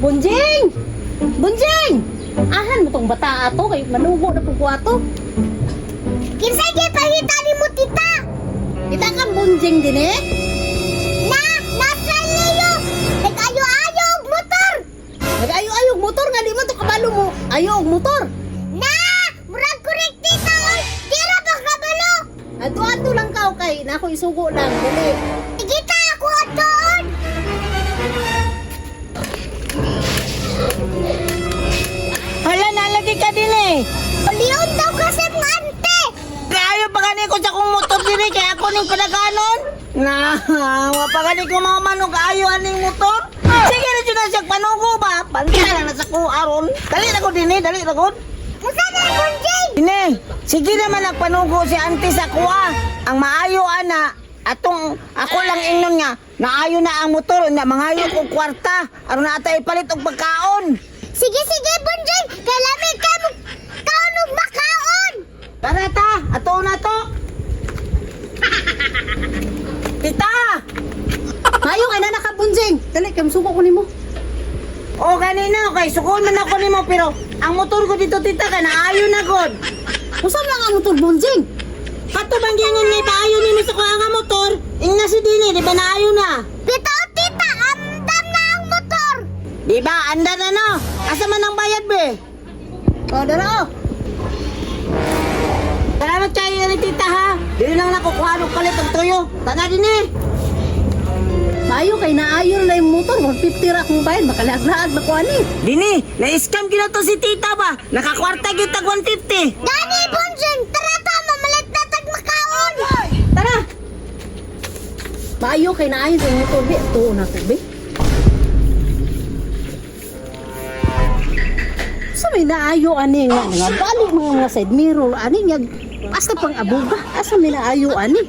Bunjing! Bunjing! Ahan mo tong bata ato kay manugo na pud ko ato. Kinsa gyud pangita nimo, tita? Kita kang bunjing din eh. Na, nasa liyo. Nag-ayo-ayo og motor. Nag-ayo-ayo og motor nga di man to kabalo mo. Ayo og motor. Na, murag correct, tita, oy. Di ra ba kabalo? Ato-ato lang ka kay nako isugo lang dali. Sige ta, ako atoon. Hala, nalagi ka din eh. Ulion daw kasi mga ante. Kaayo pa gani ko sa akong motor diri kay ako ning padaganon. Na, wa pa gani ko mga manong kaayo aning motor. Sige na jud na siya panugo ba? Pantay na na sa ko aron. Dali na ko dinhi, dali na ko. Musa na bunjing? Dine, sige naman nagpanugo si auntie sa kuha. Ang maayo ana, atong ako lang ingnon nga naayo na ang motor na mangayo og kwarta aron na ata ipalit og pagkaon. Sige, sige, bunjing. Kay lami kay mo kaon og makaon. Tara ta, ato na to. Tita! Mayo kay nana ka bunjing. Dali kay musugo ko nimo. O ganina, okay, sukon man ako nimo pero ang motor ko dito, tita, kay naayo na god. Usa lang ang motor, bunjing? Kato bang gingon nga ipaayo nimo sa kuha nga motor? Ingna si dini, di ba naayo na? Bitaw, tita, andam na ang motor. Di ba anda na no? Asa man ang bayad be? O dara oh. Salamat kayo ni tita ha. Dili lang nakukuha og palit og tuyo. Tana dinhi. Mayo kay naayo na yung motor, 150 ra akong bayad, makalaag-laag na ko ani. Dini, na-scam gina to si tita ba? Nakakwarta gyud tag 150. Gani, bunjing, tara ta, mamalit na tag makaon. Tara. Maayo kay naayo sa motor be. Tuo na ko be. Sa may naayo ani nga nga balik mga side mirror ani nga basta pang abuga asa may naayo ani.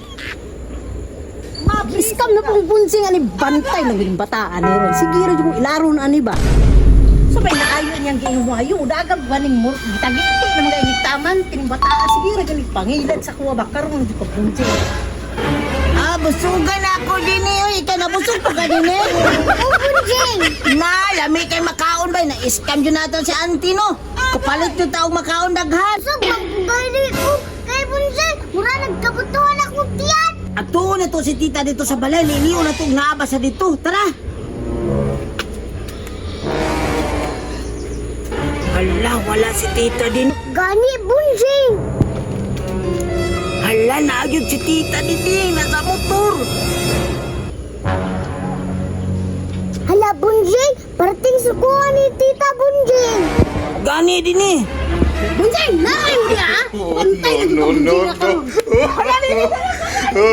Scam na pong bunjing ani bantay ng gining bataan ni ron. Sige ra jud kong ilaron ani ba. Sa may naayo niyang giiwayo dagang ganing mur gitagiti na mga inigtaman kining bataan sige ra ganing pangilan sa kuwa ba karon jud ka bunjing. Ah, busugan na ako dini oy, ikaw nabusog pa ka dini. O, bunjing. Na, lami kay makaon ba? Na-scam yun nato si auntie no. Kapalit yung taong makaon daghan. So, magbalik ko kay bunjing. Mura nagkabutuhan akong tiyan. Ato na to si tita dito sa balay. Liliw na to naaba sa dito. Tara! Hala, wala si tita din. Gani, bunjing. Hala, naagyod si tita din eh. Nasa motor. Hala, bunjing. Parating sukuha ni tita, bunjing. Gani din eh. Bunjing, naayo niya ah. Bantay na No, jud ka no, bunjing no. karon. No.